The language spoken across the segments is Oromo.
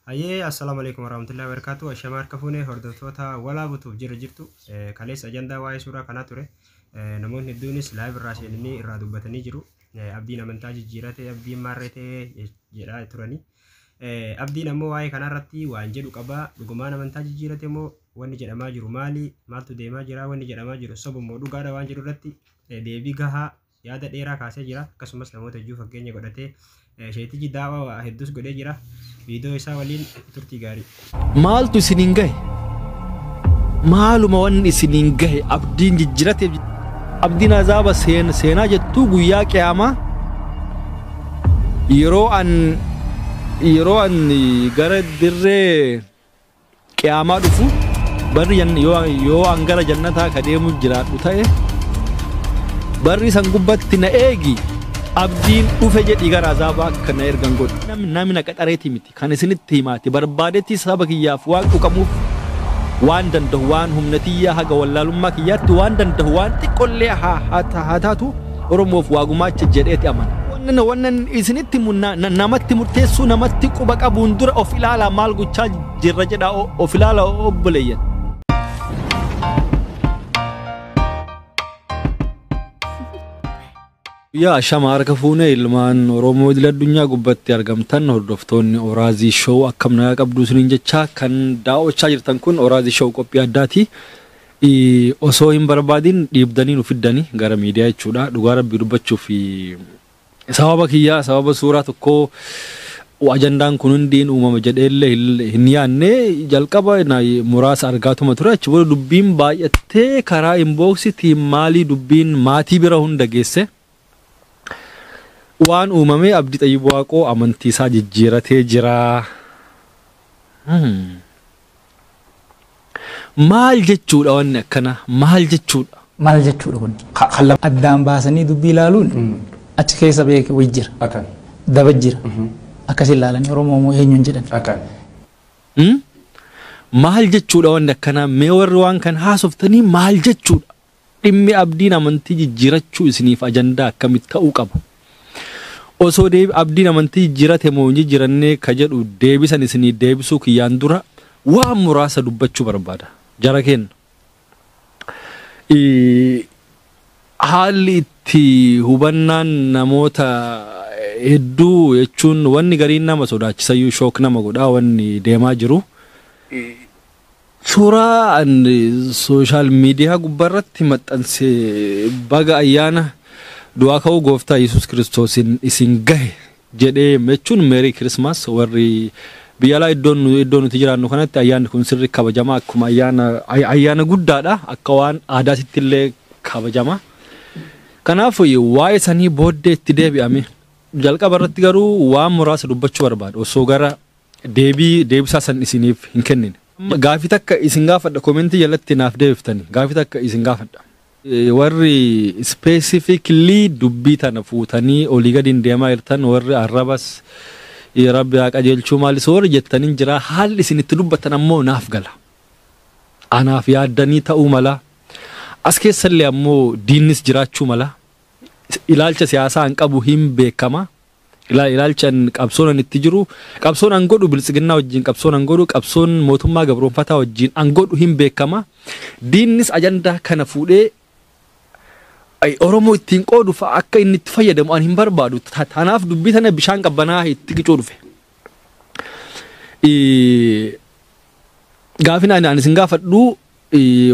Hayyee, assalaamu alaikum warahmatullahi wabarakatuh. Ashamaa harka fuunee hordoftoota walaa butuuf jira jirtu. Kaleessa ajandaa waa'ee suuraa kanaa ture. Namoonni hedduunis live irraa seenanii irraa dubbatanii jiru. Abdiin amantaa jijjiirate, abdiin maarree ta'e jedhaa turani. Abdiin ammoo waa'ee kanarratti waan jedhu qaba. Dhugumaan amantaa jijjiirate moo wanni jedhamaa jiru maali? Maaltu deemaa jira? Wanni jedhamaa jiru soba moo dhugaadha waan jedhu irratti deebii gahaa yaada dheeraa kaasee jira. Akkasumas namoota hedduu fakkeenya godhatee sheetichi daawaa hedduus godhee jira. Viidiyoo isaa waliin turtii gaarii. Maaltu isiniin gahe? Maaluma wanni isiniin gahe abdiin jijjirateef abdiin azaaba seenaa jettuu guyyaa qiyaamaa yeroo an gara dirree qiyaamaa dhufu barri yoo an gara jannataa ka deemu jiraadhu ta'e barri san gubbatti na eegi abdiin dhufe jedhi gara azaabaa akka na ergan godhu. Namni na qaxareeti miti kan isinitti himaati barbaadetti saba kiyyaaf waan quqamuuf waan danda'u waan humna tiyyaa haga wallaalummaa kiyyaatti waan danda'u waan xiqqollee haa taatu Oromoof waa gumaacha jedheeti amana. Wannan isinitti namatti murteessuu namatti quba qabuun dura of ilaalaa maal gochaa jirra jedhaa of ilaalaa obboleeyyan. Yaa ashama harka fuunee ilmaan Oromoo idil addunyaa gubbatti argamtan hordoftoonni Oraazii Show akkam nagaa qabdu isiniin jechaa kan daawwachaa jirtan kun Oraazii Show qophii addaati. Osoo hin barbaadin dhiibdanii nu fiddanii gara miidiyaa jechuudha. Dhugaa rabbii dubbachuuf sababa kiyyaa sababa suuraa tokkoo ajandaan kun hundiin uumama jedheellee hin yaadne jalqaba muraasa argaatuma ture. Achi booda dubbiin baay'attee karaa inbooksitiin maalii dubbiin maatii bira hunda geesse. Waan uumame Abdii Xayyib Waaqoo amantii isaa jijjiiratee jira. Maal jechuudha wanni akkana? Maal jechuudha? Maal jechuudha kun? Addaan baasanii dubbii ilaaluun achi keessa beeke wayii jira. Daba jira. Akkas ilaalanii Oromoo moo eenyuun jedhan. Maal jechuudha wanni akkana? Mee warri waan kana haasoftanii maal jechuudha? Dhimmi abdiin amantii jijjiirachuu isiniif ajandaa akkamitti ta'uu qaba? Osoo abdiin amantii jijjiirate moo hin jijjiirannee ka jedhu deebisan isinii deebisuu kiyyaan dura waan muraasa dubbachuu barbaada. Jara kenna. Haalli itti hubannaan namoota hedduu jechuun wanni gariin nama sodaachisayyuu shook nama godhaa wanni deemaa jiru. Suuraa sooshaal miidiyaa gubbaarratti maxxansee baga ayyaana du'aa ka'uu gooftaa Yesuus Kiristoos isin gahe jedhee jechuun meerii Kirismaas warri biyya alaa iddoo nuti jiraannu kanatti ayyaanni kun sirri kabajama akkuma ayyaana guddaadha akka waan aadaatitti illee kabajama. Kanaaf waa'ee sanii booddee itti deebi'ame jalqaba irratti garuu waan muraasa dubbachuu barbaada osoo gara deebisaa san isiniif hin kennine. Gaafii takka isin gaafadha koomentii jalatti naaf deebiftani gaafii takka isin gaafadha. Warri specifically dubbii tana fuutanii olii gadi hin deemaa jirtan warri arrabas rabbi haa qajeelchuu maalis warri jettaniin jira haalli isin itti dubbattan ammoo naaf gala. Anaaf yaaddanii ta'uu mala. As keessallee ammoo diinnis jiraachuu mala. Ilaalcha siyaasaa hin qabu hin beekama. Ilaalcha qabsoon an itti jiru qabsoon an godhu biltsiginnaa wajjin qabsoon an godhu qabsoon mootummaa gabroonfataa wajjin an godhu hin beekama. Diinnis ajandaa kana fuudhee Oromoo ittiin qoodu fa'a akka inni itti fayyadamu an hin barbaadu. Tanaaf dubbii tana bishaan qabbanaa itti qicuu dhufe. Gaafin ani isin gaafadhu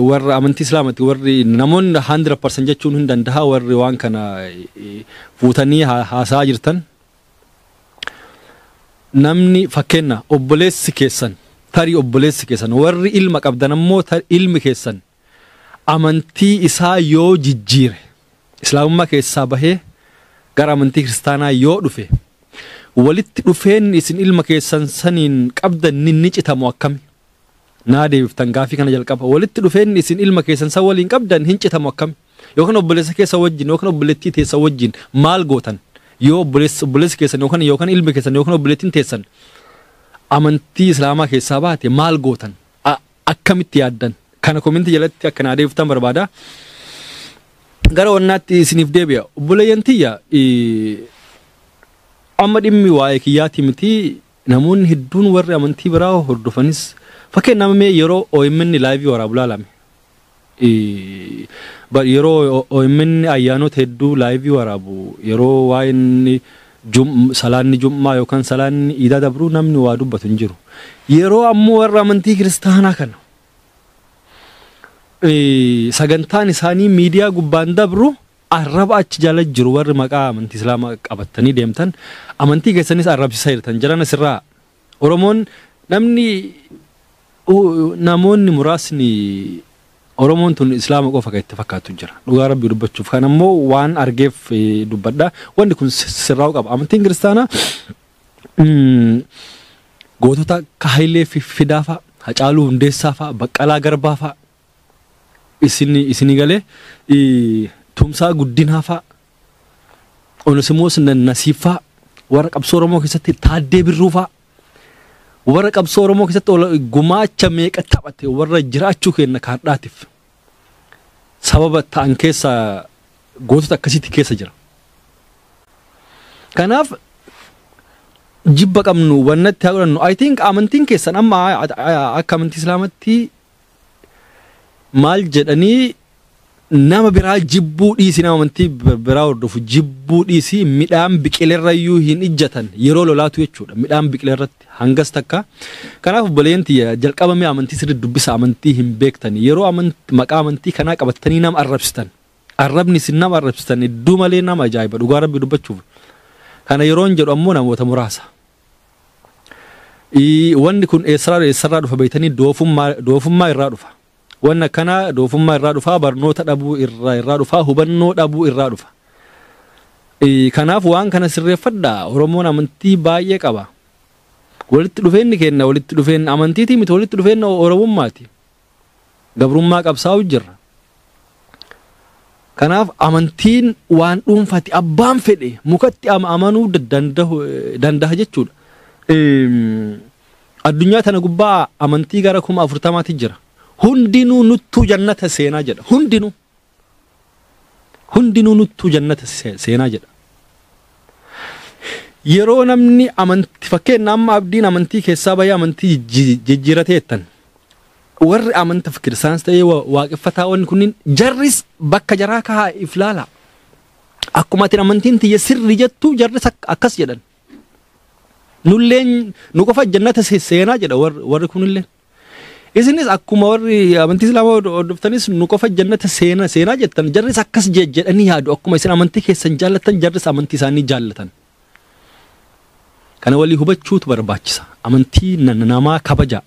warra amantii Islaamati warri namoonni 100% jechuun hin danda'a warri waan kana fuutanii haasaa jirtan. Namni fakkeenya obboleessi keessan tarii obboleessi keessan warri ilma qabdan ammoo ilmi keessan amantii isaa yoo jijjiire Islaamummaa keessaa bahee gara amantii kiristaanaa yoo dhufe walitti dhufeen isin ilma keessan saniin qabdan ni citamu akkami? Naa deebiftan gaafii kana jalqaba. Walitti dhufeen isin ilma keessan san waliin qabdan hin citamu akkami? Yookaan obboleessa keessa wajjin yookaan obboleettii teessa wajjin maal gootan? Yoo obboleessi keessan yookaan ilmi keessan yookaan obboleettiin teessan amantii Islaamaa keessaa baate maal gootan? Akkamitti yaaddan? Kana koomentii jalatti akka naa deebiftan barbaada. Gara wannaatti isiniif deebi'a. Obboleeyyan tiyya amma dhimmi waa'ee kiyyaati miti Namoonni hedduun warri amantii biraa hordofanis, fakkeenyaaf mee yeroo OMN live waraabu laalame. Yeroo OMN ayyaanota hedduu live waraabu, yeroo waa'een salaanni jummaa yookaan salaanni iidaa dabruu, namni waa dubbatu hin jiru. Yeroo ammoo warra amantii kiristaanaa kana sagantaan isaanii miidiyaa gubbaan dabru, arraba achi jala jiru. Warri maqaa amantii islaamaa qabatanii deemtan amantii keessanis arrabsisaa jirtan jiran asirraa. Oromoon namni namoonni muraasni Oromoon tun islaama qofa kan itti fakkaatu jira. Dhugaa rabbii dubbachuuf kan ammoo waan argeef dubbadha. Wanni kun sirraa'uu qaba. Amantiin kiristaanaa gootota akka Hayilee Fidaa fa'a, Hacaaluu Hundeessaa fa'a, Baqqalaa Garbaa fa'a, isinii galee, Tumsaa Guddinaa fa'a, Onesimoos Nasiib fa'a, warra qabsoo Oromoo keessatti Taaddee Birruu fa'a, warra qabsoo Oromoo keessatti gumaacha meeqa taphate, warra jiraachuu kenna kaadhaatiif sababa ta'an keessa gootota akkasiitti keessa jira. Kanaaf jibba qabnu wannatti haa godhannu. I think amantiin keessan amma akka amantii islaamatti maal jedhanii, nama biraa jibbuu dhiisi, nama amantii biraa hordofu jibbuu dhiisi, midhaan biqilerrayyuu hin ijjatan yeroo lolaatu jechuudha, midhaan biqilerratti hangas takka. Kanaaf obboleeyyan tiyya, jalqabamee amantii sirrii dubbisa. Amantii hin beektan, yeroo maqaa amantii kanaa qabatanii nama arrabsitan, arrabni isin nama arrabsitan hedduu malee nama ajaa'iba, dhugaa rabbi dubbachuuf. Kana yeroon jedhu ammoo namoota muraasa. Wanni kun eessarraa dhufa beektanii? Doofummaa irraa dhufa. Wanni akkanaa doofummaa irraa dhufa, barnoota dhabuu irraa dhufa, hubannoo dhabuu irraa dhufa. Kanaaf waan kana sirreeffadhaa. Oromoon amantii baay'ee qaba. Walitti dhufeenyi kenna walitti dhufeenyi amantiitii miti, walitti dhufeenyi Oromummaati. Gabrummaa qabsaa'u jirra. Kanaaf amantiin waan dhuunfaati, abbaan fedhe mukatti amanuu danda'a jechuudha. Addunyaa tana gubbaa amantii gara 40,000ti jira. Hundinuu nuttuu jannata seenaa jedha. Hundinuu. Hundinuu nuttuu jannata seenaa jedha. Yeroo namni amantii, fakkeenya amma Abdiin amantii keessaa bahee amantii jijjiiratee jettan, warri amantaa kiristaanis ta'ee waaqeffataa, wanni kunniin jarris bakka jaraa kahaa if laala. Akkuma ati amantiin tiyya sirri jettu, jarris akkas jedhan. Nulleen nu qofa jannata seenaa jedha warri kunillee. Isinis akkuma warri amantii islaamaa hordoftanis nu qofa jannata seenaa jettan, jarris akkas jedhanii yaadu. Akkuma isin amantii keessan jaallatan, jarris amantii isaanii jaallatan. Kana walii hubachuutu barbaachisa. Amantii namaa kabaja.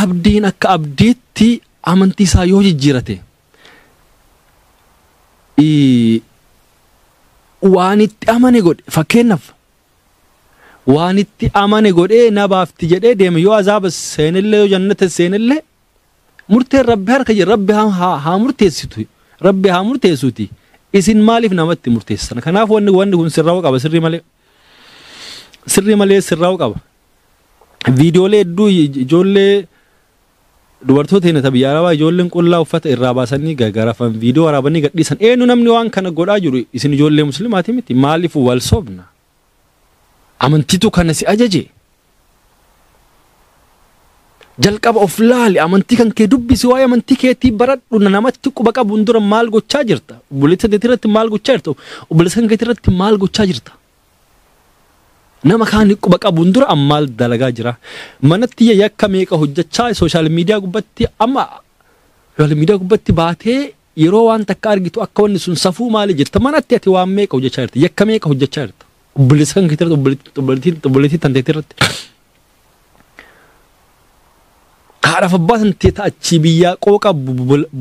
Abdiin akka abdiitti amantii isaa yoo jijjiirate, waan itti amane godhe, fakkeenyaaf waan itti amane godhee na baafti jedhee deeme, yoo azaaba seenillee yoo jannata seenillee, murteen rabbi harka jira. Rabbi haa murteessitu, rabbi haa murteessuuti. Isin maaliif namatti murteessan? Kanaaf wanni kun sirraa'uu qaba, sirrii malee sirraa'uu qaba. Viidiyoolee hedduu ijoollee dubartoota hin biyya arabaa ijoolleen qullaa uffata irraa baasanii garafan viidiyoo waraabanii gadhiisan, eenyu namni waan kana godhaa jiru? Isin ijoollee musliimaati miti? Maaliif wal sobna? Amantiitu kana si ajaje? Jalqaba of laali, amantii kan kee dubbisi, waa'ee amantii keetii baradhu. Namatti quba qabuun dura maal gochaa jirta? Obboleessa keetii irratti maal gochaa jirta? Obboleessa kan keetii irratti maal gochaa jirta? Nama kaan quba qabuun dura maal dalagaa jira? Manatti yakka meeqa hojjechaa social media gubbatti, amma social media gubbatti baatee yeroo waan takka argitu akka wanni sun safuu maali jetta. Manatti ati waan meeqa hojjechaa jirta? Yakka meeqa hojjechaa jirta? Obboleessa kan keetii irratti, obboleettii tanteetii irratti. Haadhaaf abbaa tantee achii biyyaa qooqa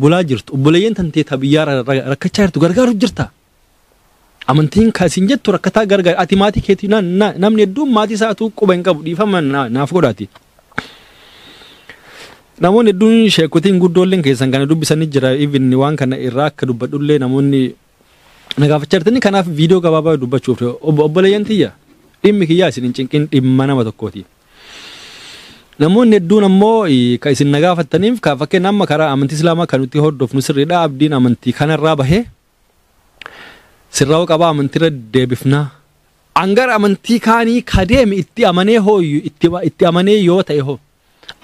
bulaa jirtu, obboleeyyan tantee biyyaa rakkachaa jirtu gargaaru jirta. Amantiin kasiin jettu rakkataa gargaar. Ati maatii keetii, namni hedduun maatii isaatu quba hin qabu, dhiifama naaf godhaati. Namoonni hedduun sheekotiin guddoolleen keessan kana dubbisanii jira. Even waan kana irraa akka dubbadhullee namoonni na gaafachaa jirtanii. Kanaaf viidiyoo gabaabaa dubbachuuf, obboleeyyan tiyya, dhimmi kiyyaa isin hin cinqin, dhimma nama tokkooti. Namoonni hedduun ammoo kan isin na gaafattaniif, fakkeenya amma karaa amantii islaamaa kan nuti hordofnu sirriidha, Abdiin amantii kanarraa bahee sirraa'uu qabaa, amantiirra deebifnaa. Angar amantii kaanii kadeeme itti amanee hooyyu itti amanee yoo ta'e hoo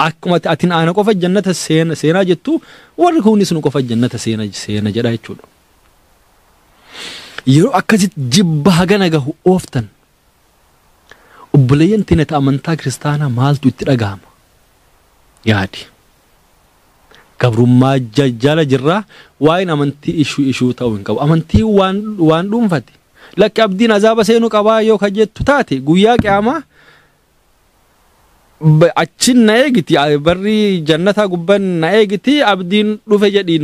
akkuma atin ana qofa jannata seenaa jettu warri kunis nu qofa jannata seena jedha jechuudha. Yeroo akkasitti jibba hagana gahu ooftan obboleeyyan teenya amantaa kiristaanaa maaltu itti dhagahama? Yaadi. Gabrummaa jala jirraa waa'een amantii ishuu ta'uu hin qabu. Amantii waan dhuunfate. Lakki abdiin azaaba seenuu qabaa yoo ka jettu taate guyyaa qiyaamaa achin na eegiti barri jannataa gubban na eegiti abdiin dhufe jedhi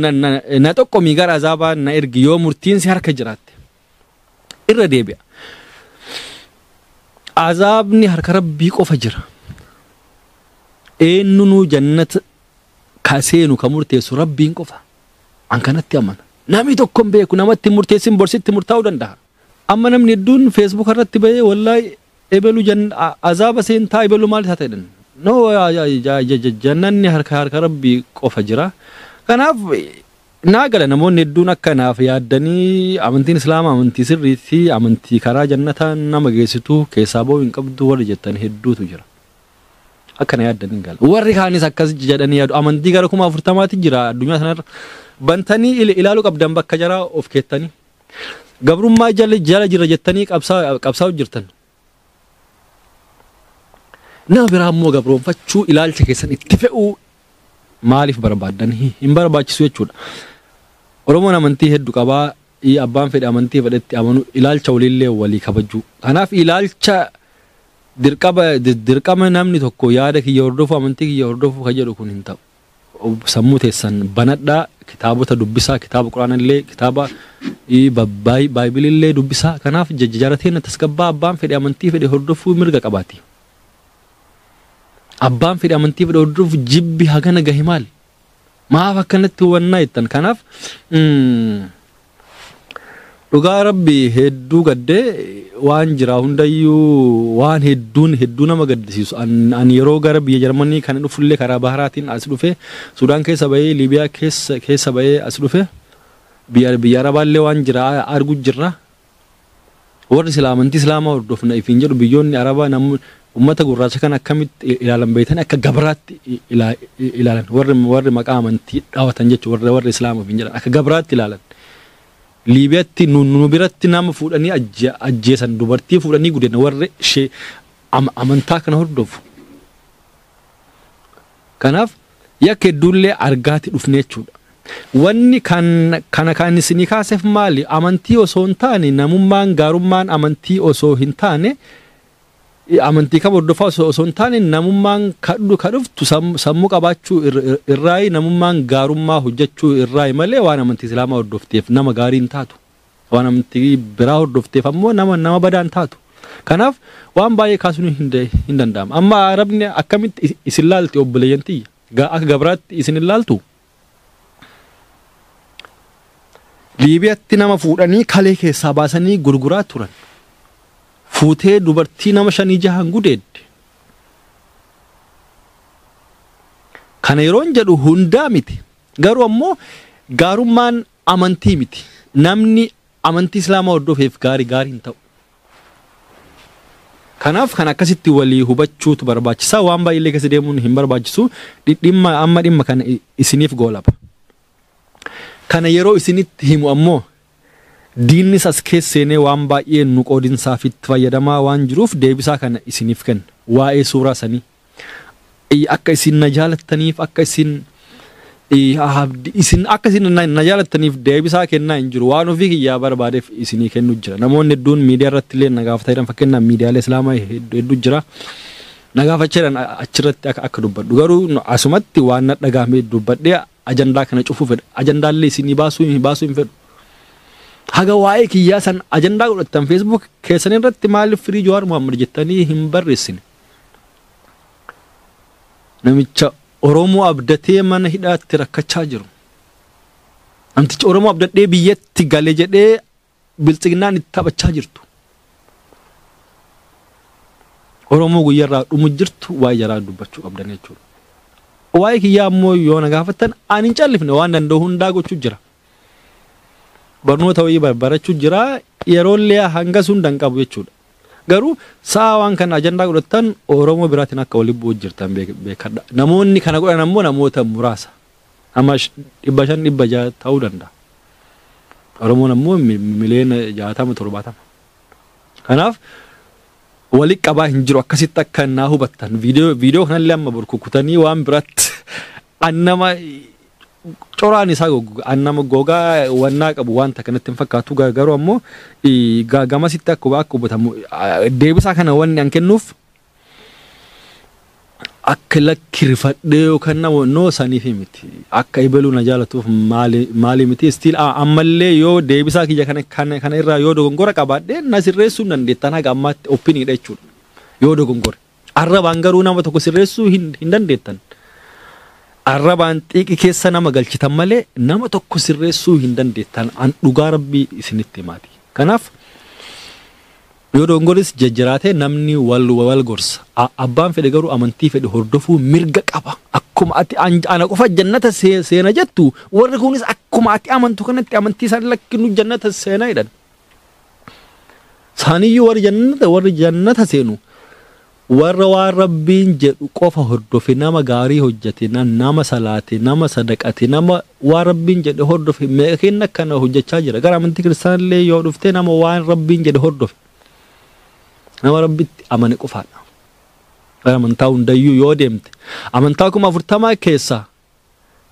na xoqqomii gara azaabaa na ergi yoo murtiin si harka jiraatte. Irra deebi'a. Azaabni harka rabbii qofa jira. Eenyunuu jannata ka seenu ka murteessu rabbiin qofa. An kanatti amana. Namni tokko hin beeku namatti murteessin borsitti murtaa'uu danda'a. Amma namni hedduun Facebook irratti bahee wallaahi ebelu azaaba seentaa ebelu maal isaa ta'edhan. No jannanni harka rabbii qofa jira. Kanaaf naa gala namoonni hedduun akka naaf yaaddanii amantiin islaamaa amantii sirriitti amantii karaa jannataa nama geessitu keessaa ba'uu hin qabdu warri jettan hedduutu jira. Akkana yaaddanii gala. Warri kaanis akkas jedhanii yaadu amantii gara 40,000 jira addunyaa sanarra bantanii ilaaluu qabdan bakka jaraa of keettanii. Gabrummaa jala jira jettanii qabsaa'u jirtan. Nama biraa immoo gabroonfachuu ilaalcha keessan itti fe'uu maaliif barbaaddan hin barbaachisu jechuudha. Oromoon amantii hedduu qabaa abbaan fedhe amantii fedhetti amanu ilaalcha waliillee walii kabajuu. Kanaaf ilaalcha dirqama namni tokko yaada kiyya hordofu amantii kiyya hordofu ka jedhu kun hin ta'u. Sammuu teessan banadhaa kitaabota dubbisaa kitaaba quraanallee kitaaba baaybilillee dubbisaa. Kanaaf jajjarateen tasgabbaa abbaan fedhe amantii fedhe hordofuu mirga qabaati. Abbaan fedhe amantii fedhe hordofu jibbi hagana gahe maal? Maaf akkanatti hubannaa jettan. Kanaaf dhugaa rabbi hedduu gaddee waan jira hundayyuu waan hedduun hedduu nama gaddisiisu. An yeroo gara biyya Jarmanii kan dhufullee karaa baharaatiin as dhufe Sudaan keessa bahee Liibiyaa keessa bahee as dhufe biyya Arabaallee waan jira argu jirra. Warri silaa amantii islaamaa hordofna ifiin jedhu biyyoonni Arabaa ummata gurraacha kan akkamitti ilaalan beektan akka gabraatti ilaalan warri maqaa amantii dhaawatan jechuudha warri islaama ofiin jedhan akka gabraatti ilaalan. Liibiyaatti nu biratti nama fuudhanii ajjeesan dubartii fuudhanii gudeedan warri ishee amantaa kana hordofu. Kanaaf yakka hedduullee argaati dhufne jechuudha. Wanni kana kan isinii kaaseef maali? Amantii osoo hin taane namummaan gaarummaan amantii osoo hin taane amantii kam hordofaa osoo hin taane namummaan ka dhuftu sammuu qabaachuu irraayi namummaan gaarummaa hojjechuu irraayi malee waan amantii islaamaa hordofteef nama gaarii hin taatu. Waan amantii biraa hordofteef ammoo nama badaa hin taatu. Kanaaf waan baay'ee kaasuun hin danda'amu. Amma Arabni akkamitti isin laalti obboleeyyan tiyya? Akka gabraatti isin hin laaltu? Liibiyaatti nama fuudhanii kalee keessaa baasanii gurguraa turan. Fuutee dubartii nama 5-6 gudeedde. Kana yeroon jedhu hundaa miti. Garuu ammoo gaarummaan amantii miti. Namni amantii islaamaa hordofeef gaarii hin ta'u. Kanaaf kan akkasitti walii hubachuutu barbaachisaa. Waan baay'ee keessa deemuun hin barbaachisu. Dhimma amma dhimma kana isiniif goolaba. Kana yeroo isinitti himu ammoo diinnis as keessa seenee waan baay'ee nu qoodinsaaf itti fayyadamaa waan jiruuf deebisaa kana isiniif kenna. Waa'ee suuraa sanii akka isin na jaalattaniif akka isin na jaalattaniif deebisaa kennaa hin jiru. Waan ofii kiyyaa barbaadeef isinii kennu jira. Namoonni hedduun miidiyaa irratti illee na gaafataa jiran fakkeenyaaf miidiyaalee islaamaa hedduu jira. Na gaafachaa jiran achirratti akka dubbadhu. Garuu asumatti waan na dhagahamee dubbadhee ajandaa kana cufuu fedha. Ajandaallee isinii baasuu hin fedhu. Haga waa'ee kiyyaa san ajandaa godhattan Facebook keessan irratti maaliif firii Jawaar Mohaammed jettanii hin barreessine? Namicha Oromoo abdatee mana hidhaatti rakkachaa jiru. Namtichi Oromoo abdadhee biyyatti gale jedhee biltsignaan itti taphachaa jirtu. Oromoo guyyaarraa dhumu jirtu waa'ee jaraa dubbachuu qabdan jechuudha. Waa'ee kiyyaa ammoo yoo na gaafattan ani hin callifne waan danda'u hundaa gochuu jira. Barnoota wayii barachuu jira yeroollee hanga sun danqabu jechuudha. Garuu sa'a waan kana ajandaa godhattan Oromoo biraatiin akka waliin bu'u jirtan beekadha. Namoonni kana godhan ammoo namoota muraasa. Amma 500 600 ta'uu danda'a. Oromoon ammoo miliyoona 60 70. Kanaaf walitti qabaa hin jiru akkasitti akka naa hubattan. Viidiyoo kanallee amma burkukutanii waan biraatti annama coraan isaa annama gogaa wannaa qabu wanta kanatti hin fakkaatu garuu ammoo gamasitti akka hubatamu deebisaa kana wanni an kennuuf akka lakkirfadhee yookaan nama noo saniif miti akka ibaluu na jaalatuuf maali miti still ammallee yoo deebisaa kiyya kana irraa yoo dogongora qabaadhee na sirreessuu hin dandeettan haga ammaatti oppiniidha jechuudha yoo dogongore arrabaan garuu nama tokko sirreessuu hin dandeettan. Arrabaan xiiqi keessa nama galchitan malee nama tokko sirreessuu hin dandeettan an dhugaa rabbii isinitti himaati. Kanaaf yoo dogongoris jajjiraatee namni wal gorsa. Abbaan fedhe garuu amantii fedhe hordofuu mirga qaba. Akkuma ati ana qofa jannata seena jettu warri kunis akkuma ati amantu kanatti amantii isaan lakkinu jannata seena jedhan. Isaaniyyuu warri jannata seenu warra waan rabbiin jedhu qofa hordofe nama gaarii hojjete nama salaate nama sadaqate nama waan rabbiin jedhe hordofe meeqa kenna kana hojjechaa jira. Gara amantii kiristaanillee yoo dhufte nama waan rabbiin jedhe hordofe nama rabbitti amane qofaadha. Gara amantaa hundayyuu yoo deemte amantaa 40,000 keessaa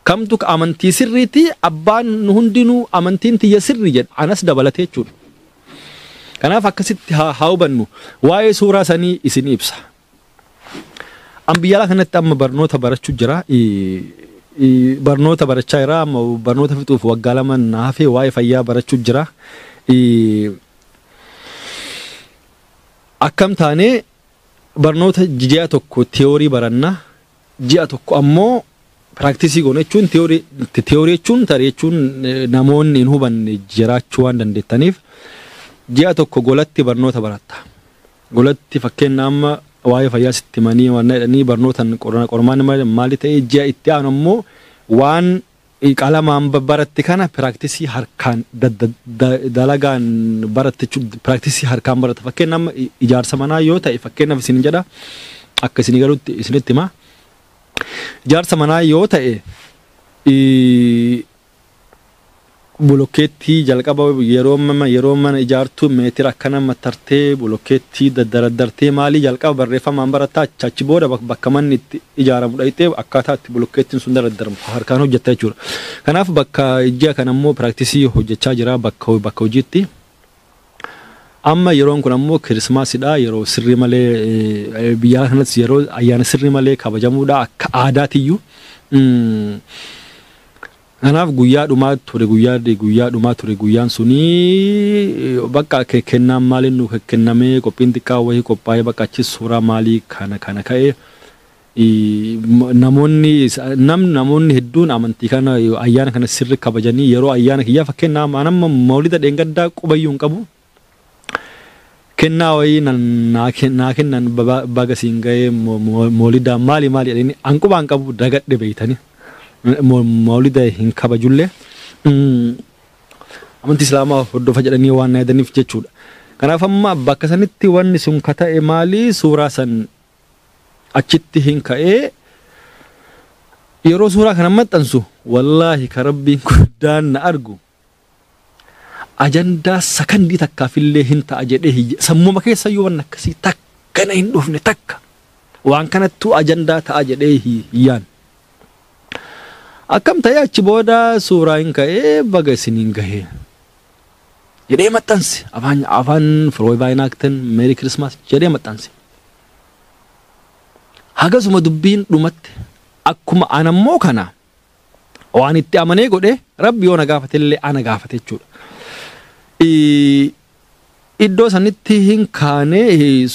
kamtu amantii sirriitii abbaan hundinuu amantiin tiyya sirrii jedha anas dabalatee jechuudha. Kanaaf akkasitti haa hubannu waa'ee suuraa sanii isin ibsa. An biyya kanatti amma barnoota barachuu jira. Barnoota barachaa jira. Amma barnoota fixuuf waggaa 2 na hafee waa'ee fayyaa barachuu jira. Akkam taanee barnoota ji'a tokko tiyoorii baranna. Ji'a tokko ammoo piraaktisii goona jechuun tiyoorii jechuun tarii jechuun namoonni hin hubanne jiraachuu waan dandeettaniif ji'a tokko golatti barnoota baratta. Golatti fakkeenya amma waa'ee fayyaa sitti himanii waan jedhanii barnootaan qormaan maali ta'ee ji'a itti aanu ammoo waan qalamaan baratte kana piraaktisii harkaan dalagaan baratte piraaktisii harkaan baratta. Fakkeenya amma ijaarsa manaa yoo ta'e fakkeenyaaf isin jedha akka isin galutti isinitti hima. Ijaarsa manaa yoo ta'e bulokkeettii jalqaba yeroo mana ijaartu meetira akkana matartee bulokkeettii daddardartee maalii jalqaba barreeffamaan barattaa achi booda bakka manni itti ijaaramu dhayitee akkaataa itti bulokkeettiin sun daddardarmu harkaan hojjetta jechuudha. Kanaaf bakka ji'a kana ammoo piraaktisii hojjechaa jira bakka hojiitti. Amma yeroon kun ammoo kirismaasidha yeroo sirrii malee biyya kanatti yeroo ayyaana sirrii malee kabajamuudha akka aadaatiyyuu. Kanaaf guyyaa dhumaa ture guyyaa dhumaa ture guyyaan sunii bakka kennaan maaliin nu kennamee qophiin xiqqaa wayii qophaa'ee bakka achi suuraa maalii kana ka'ee namoonni hedduun amantii kana ayyaana kana sirri kabajanii yeroo ayyaana kiyyaa fakkeenyaaf amma mawlida dheengaddaa qubayyuu hin qabu. Kennaa wayii naa kennan baga siin ga'ee mawlida maali maali jedhanii an qubaan qabu dagadhe beeytanii. Mawlida hin kabajullee amantii islaamaa hordofa jedhanii waan na yaadaniif jechuudha. Kanaaf amma bakka sanitti wanni sun ka ta'e maali suuraa san achitti hin ka'ee yeroo suuraa kana maxxansu wallaahi ka rabbiin guddaan na argu ajandaa sakandii takkaafillee hin ta'a jedhee sammuma keessa yoo wanni akkasii takka na hin dhufne takka waan kanattuu ajandaa ta'a jedhee hiyyaan. Akkam ta'ee achi booda suuraa hin ka'ee baga isiniin gahee jedhee maxxanse afaan Frohe Weihnachten Merry Christmas jedhee maxxanse. Hagasuma dubbiin dhumatte akkuma anammoo kana waan itti amanee godhe rabbi yoo na gaafatellee ana gaafate jechuudha. Iddoo sanitti hin kaane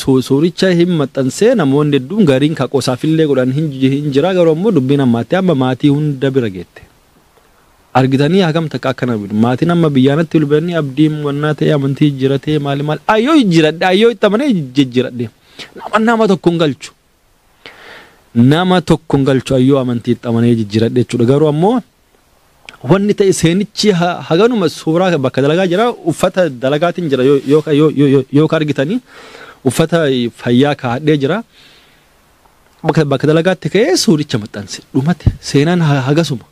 suuricha hin maxxansee namoonni hedduun gariin ka qosaafillee godhan hin jira garuu ammoo dubbiin ammaatti amma maatii hunda bira geette. Argitanii hagam takka akkana bidu maatiin amma biyyaanatti ulbanii abdiin wannaa ta'e amantii jijjiiratee maali maali ayyoo jijjiiradhe ayyoo itti amanee jijjiiradhe nama tokko hin galchu. Nama tokko hin galchu ayyoo amantii itti amanee jijjiiradhe jechuudha garuu ammoo wanni ta'e seenichi haganuma suuraa bakka dalagaa jira uffata dalagaatiin jira yoo ka argitanii Uffata fayyaa kaa'adhee jira. Bakka dalagaatti ka'ee suuricha maxxanse dhumate seenaan hagasuma.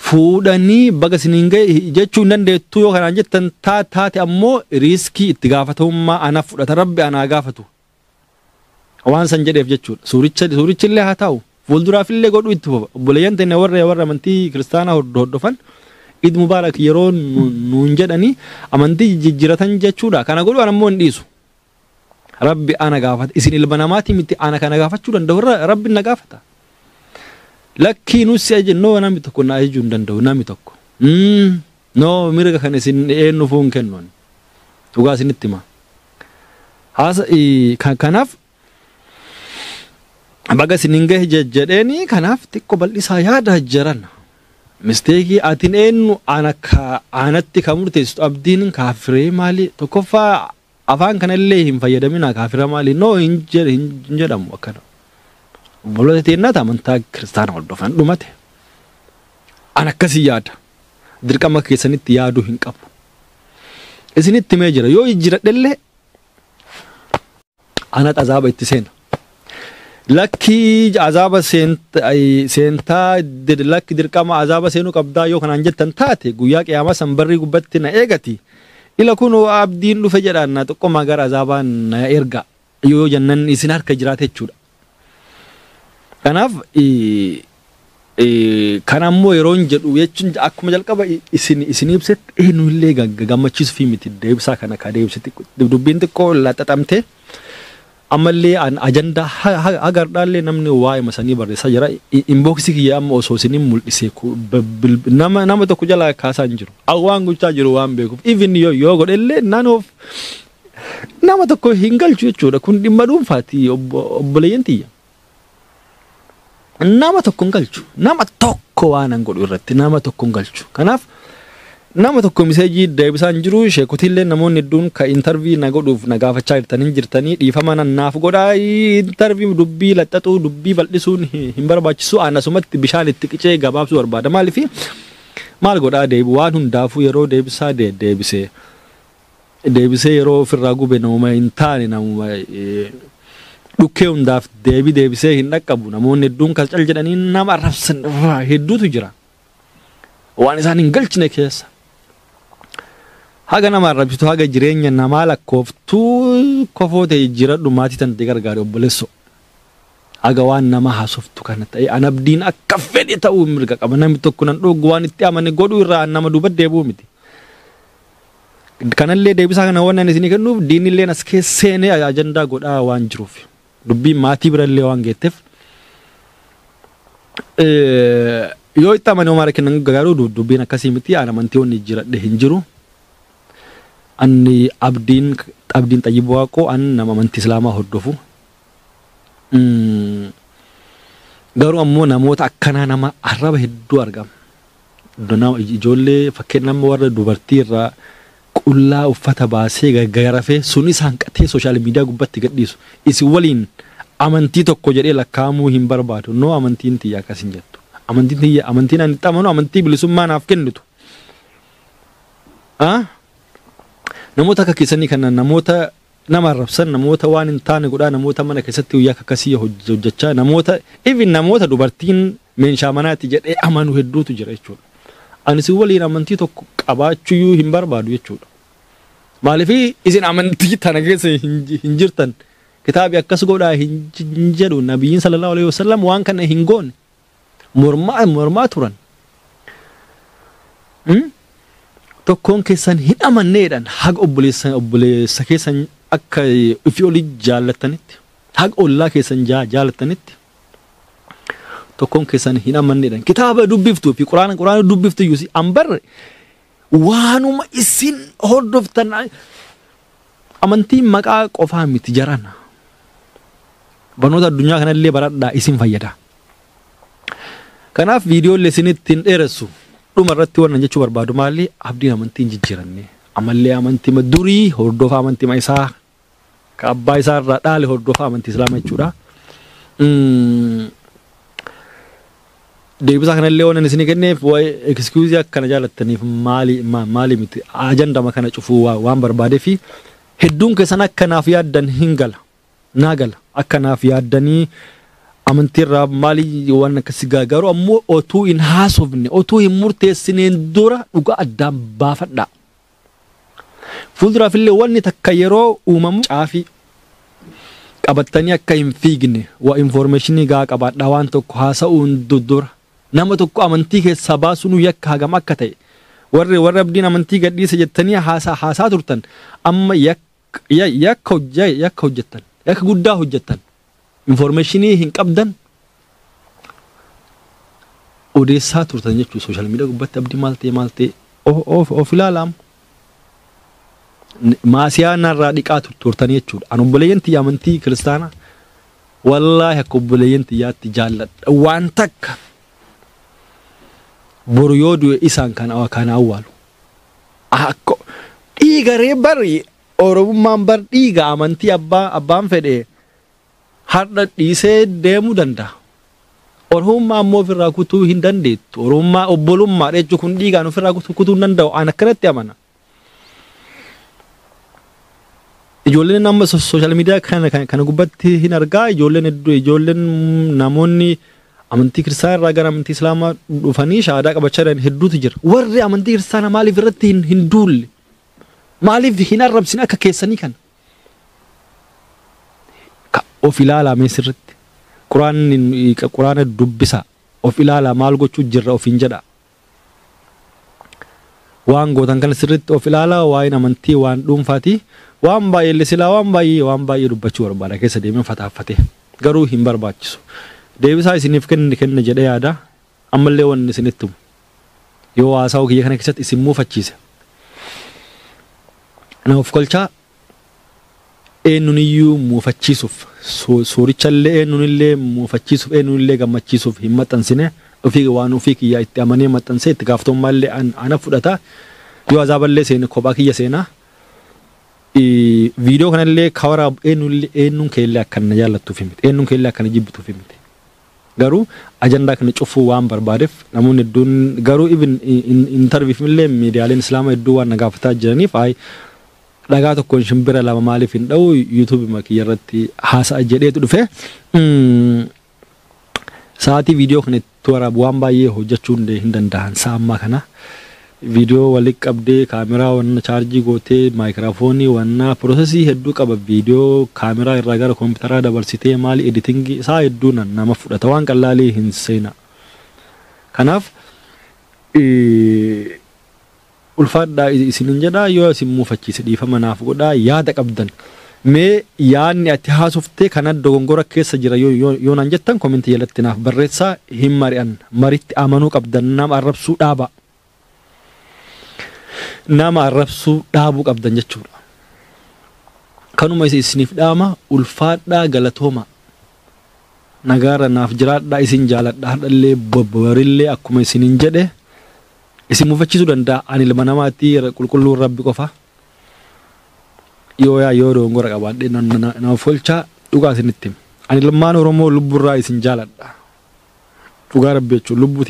Fuudhanii baga isiniin gahe jechuu hin dandeettu yoo kanaan jettan taate ammoo riiskii itti gaafatamummaa ana fudhata rabbi anaa gaafatu. Waan san jedheef jechuudha. Suurichi illee haa ta'u fuulduraafillee godhuu itti fufa. Obboleeyyan teenya warra amantii kiristaanaa hordofan Eid Mubaarak yeroo nuun jedhanii amantii jijjiiratan jechuudha. Kana godhuu an ammoo hin dhiisu. Rabbi ana gaafata. Isin ilma namaatii miti ana kana gaafachuu danda'u rabbi na gaafata. Lakkii nusi ajennoo namni tokko na ajajuu hin danda'u namni tokko. No mirga kan isin eenyu fuun kennuun. Dhugaa isinitti hima. Haasa kanaaf baga isiniin gahe jedheeni kanaaf xiqqoo bal'isaa yaada jiran. Mistake atiin eenyu ana ka anatti kan murteessitu abdiin kaafiree maali tokkoffaa afaan kanallee hin fayyadamina kaafira maali no hin jedhamu akkana. Obboloota teennaa amantaa kiristaana hordofan dhumate. An akkasii yaada. Dirqama keessanitti yaaduu hin qabu. Isinitti himee jira yoo jijjiiradhellee anat azaaba itti seena. Lakkii azaaba seentaa lakki dirqama azaaba seenuu qabdaa yoo kanaan jettan taate guyyaa qiyaamaa san barrii gubbatti na eegati. Ila kun abdiin dhufe jedhaan na xiqqoomaa gara azaabaa na erga yoo jennan isin harka jiraate jechuudha. Kanaaf kan ammoo yeroon jedhu jechuun akkuma jalqaba isin ibsetti eenyullee gammachiisuuf miti deebisaa kana ka deebise dubbiin xiqqoo laxaxamte ammallee ajandaa hagardhaallee namni waa'ee masanii barreessaa jira. Inbox kiyya amma osoo isiniin mul'ise nama tokko jalaa kaasaa hin jiru. Waan gochaa jiru waan beekuuf even yoo godhellee naannoof nama tokko hin galchu jechuudha. Kun dhimma dhuunfaati obboleeyyan tiyya. Nama tokko hin galchu. Nama tokko waan an godhu irratti nama tokko hin galchu. Kanaaf nama tokko message deebisaa hin jiru. Sheekotiillee namoonni hedduun ka interview na godhuuf na gaafachaa jirtanii jirtanii dhiifama naaf godhaa. Interview dubbii laxxaxuu dubbii bal'isuun hin barbaachisu. Anasumatti bishaan itti qicee gabaabsuu barbaada. Maaliif maal godhaa deebi waan hundaafuu yeroo deebisaa deebisee deebisee yeroo ofirraa gube namuma hin taane namuma dhukkee hundaaf deebii deebisee hin dhaqqabu. Namoonni hedduun kan cal jedhanii nama arrabsan irraa hedduutu jira. Waan isaan hin galchine keessa. Haga nama arrabsitu haga jireenya namaa lakkooftuu kofoo ta'e jiradhu maatii tan gargaare obboleesso. Haga waan nama haasoftu kana ta'e an abdiin akka fedhe ta'uu mirga qaba. Namni tokko nan dhoogu waan itti amane godhuu irraa nama duuba deebi'u miti. Kanallee deebisaa kana waan ani isinii kennuuf diinillee as keessa seenee ajandaa godhaa waan jiruuf. Dubbiin maatii birallee waan geetteef. Yoo itti amane homaa kennan garuu dubbiin akkasii miti an amantii wanni jiradhe hin jiru. Anni abdiin Xayyib Waaqoo an nama amantii Islaamaa hordofu. Garuu ammoo namoota akkanaa nama arraba hedduu argama. Ijoollee fakkeenya nama warra dubartii irraa qullaa uffata baasee gaggarafee sunis hanqatee social media gubbatti gadhiisu. Isin waliin amantii tokko jedhee lakkaa'amuu hin barbaadu. No amantiin tiyya akkas hin jettu. Amantiin tiyya amantiin ani itti amanu amantii bilisummaa naaf kennitu. Namoota akka keessanii kana namoota nama arrabsan namoota waan hin taane godhaa namoota mana keessatti guyyaa akkasii hojjechaa namoota even namoota dubartiin meeshaa manaati jedhee amanu hedduutu jira jechuudha. Ani isin waliin amantii tokko qabaachuyyuu hin barbaadu jechuudha. Maaliif isin amantii tana keessa hin jirtan kitaabi akkas godhaa hin jedhu nabiyyiin sallallahu alaihi wasallam waan kana hin goone mormaa turan. Tokkoon keessan hin amanneedhaan haga obboleessa keessan akka ofii olii jaallattanitti haga ollaa keessan jaallattanitti tokkoon keessan hin amanneedhaan kitaaba dubbiftuu fi quraana dubbiftu iyyuu an barre waanuma isin hordoftan amantiin maqaa qofaa miti jarana. Barnoota addunyaa kanallee baradhaa isin fayyada. Kanaaf viidiyoolee isinitti hin dheeressu. Dhuma irratti wannan jechuu barbaadu maali abdiin amantiin jijjiiranne amallee amantii durii hordofa amantii isaa ka abbaa isaa irraa dhaale hordofa amantii islaamaa jechuudha. Deebisaa kanallee wannan isinii kenneef waa'ee excuse akkana jaalattaniif maali maali miti ajandama kana cufuu waan barbaadee fi Hedduun keessan akkanaaf yaaddan hin gala. Naa gala. Akkanaaf yaaddanii amantiirraa maali waan akkasii garuu ammoo otuu hin haasofne otuu hin murteessineen dura dhugaa addaan baafadhaa. Fuulduraaf illee wanni takka yeroo uumamu caafii qabattanii akka hin fiigne waa informationii gaa qabaadhaa waan tokko haasa'uun dura nama tokko amantii keessaa baasuun yakka hagam akka ta'e warri abdiin amantii gadhiise jettanii haasaa turtan amma yakka hojjettan yakka guddaa hojjettan informationii hin qabdan odeessaa turtan jechuudha sooshaal miidiyaa gubbaatti abdii maal ta'e of ilaalamu. Maasiyaa narraa dhiqaa turtanii jechuudha. An obboleeyyan tiyya amantii kiristaanaa wallaahi akka obboleeyyan tiyyaatti jaalladha. Waan takka boru yoo du'e isaan kana awwaalu. Akka dhiiga ree bari Oromummaan bar dhiiga amantii abbaan fedhe har'a dhiisee deemuu danda'a. Oromummaa ammoo ofirraa kutuu hin dandeettu. Oromummaa obbolummaa jechuun kun dhiigaan ofirraa kutuu hin danda'u. An akkanatti amana. Ijoolleen amma sooshaal miidiyaa kana gubbaatti hin argaa. Ijoolleen hedduu ijoolleen namoonni amantii kiristaanaa irraa gara amantii islaamaa dhufanii shahaadaa qabachaa jiran hedduutu jira. Warri amantii kiristaanaa maaliif irratti hin duulle? Maaliif hin arrabsine akka keessanii kana? Of ilaalaa mee sirriitti. Quraana dubbisaa. Of ilaalaa maal gochuu jirra ofiin jedha. Waan gootan kana sirriitti of ilaalaa waa'een amantii waan dhuunfaati. Waan baay'ee silaa waan baay'ee dubbachuu barbaada keessa deemee fataaffatee garuu hin barbaachisu. Deebisaa isiniif kenna jedhee yaada ammallee wanni isinitti himu yoo haasa'u kiyya kana keessatti isin muufachiise. Na of kolchaa eenyuun muufachiisuuf suurichallee eenyuunillee muufachiisuuf eenyuunillee gammachiisuuf hin maxxansine ofii waan ofii kiyyaa itti amanee maxxansee itti gaafatamummaa ana fudhata yoo azaaballee seene kophaa kiyya seenaa. Viidiyoo kanallee kawaraa eenyuun keellee akkana jaallattuuf himte eenyuun keellee akkana jibbituuf himte garuu ajandaa kana cufuu waan barbaadeef namoonni hedduun garuu even intarviif illee miidiyaaleen islaamaa hedduu waan na gaafataa jiraniif ay dhagaa tokkoon shimbira lama maaliif hin dha'u yuutuubii kiyya irratti haasa'a jedheetu dhufe sa'aatii viidiyoo kana itti waraabu waan baay'ee hojjechuu hin danda'an sa'a ammaa kana. Viidiyoo walitti qabdee kaameraa wanna chaarjii gootee maayikiraafoonii wanna piroosesii hedduu qaba viidiyoo kaameraa irraa gara kompiitaraa dabarsitee maali editingii isaa hedduu nama fudhata waan qallaalii hin seena. Kanaaf ulfaadhaa isinin jedhaa yoo isin muufachiise dhiifama naaf godhaa yaada qabdan mee yaadni ati haasoftee kana dogongora keessa jira yoo naan jettan komentii jalatti naaf barreessaa hin mari'an maritti amanuu qabdan nama arrabsuu dhaaba. Nama arrabsuu dhaabuu qabdan jechuudha. Kanuma isiniif dhaama ulfaadhaa galatooma. Nagaara naaf jiraadhaa isin jaaladhaa hadhallee bobbarillee akkuma isiniin jedhe isin muufachiisuu danda'a. Ani ilma namaatti qulqulluun rabbi qofa. Yoo yoo dogongora qabaadhee nama folchaa dhugaa isinitti hima. Ani ilmaan Oromoo lubburraa isin jaaladha. Dhugaa rabbi jechuun lubbuu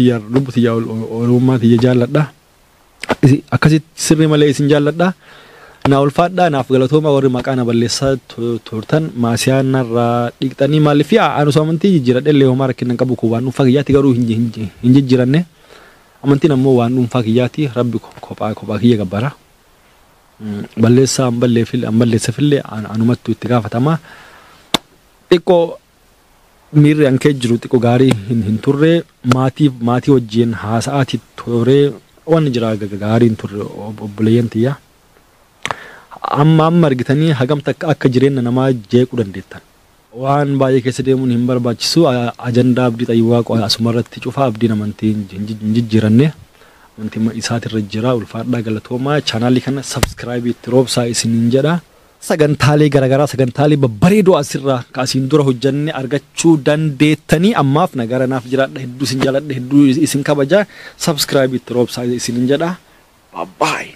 tiyyaa Oromummaa tiyya jaaladha. Akkasitti sirrii malee isin jaalladha. Na ulfaadhaa naaf galatooma warri maqaa na balleessaa turtan maasiyaa narraa dhiqxanii maaliif anu amantii jijjiiradhe illee homaa rakkina hin qabu kun waan dhuunfaa kiyyaatti garuu hin jijjiiranne amantiin ammoo waan dhuunfaa kiyyaatti rabbi kophaa kiyya gabbara. Balleessaa an balleessafillee anumattu itti gaafatama. Xiqqoo miirri an kee jiru xiqqoo gaarii hin turre maatii wajjin haasa'aati turee waan jira gaarii hin turre obboleeyyan tiyya. Amma argitanii hagam takka akka jireenya namaa jeequu dandeettan. Waan baay'ee keessa deemuun hin barbaachisu ajandaa abdii xayyibaa asumarratti cufaa abdiin amantii hin jijjiiranne amantii isaatirra jira ulfaadhaa galatoomaa chaanaalii kana sabskraayibii itti roobsaa isiniin jedha. Sagantaalee garaagaraa sagantaalee babbareedoo asirraa kaasiin dura hojjannee argachuu dandeettanii ammaaf nagara naaf jiraadha hedduu isin jaaladha hedduu isin kabaja sabskraayibii itti roobsaa isiniin jedha. Bye bye.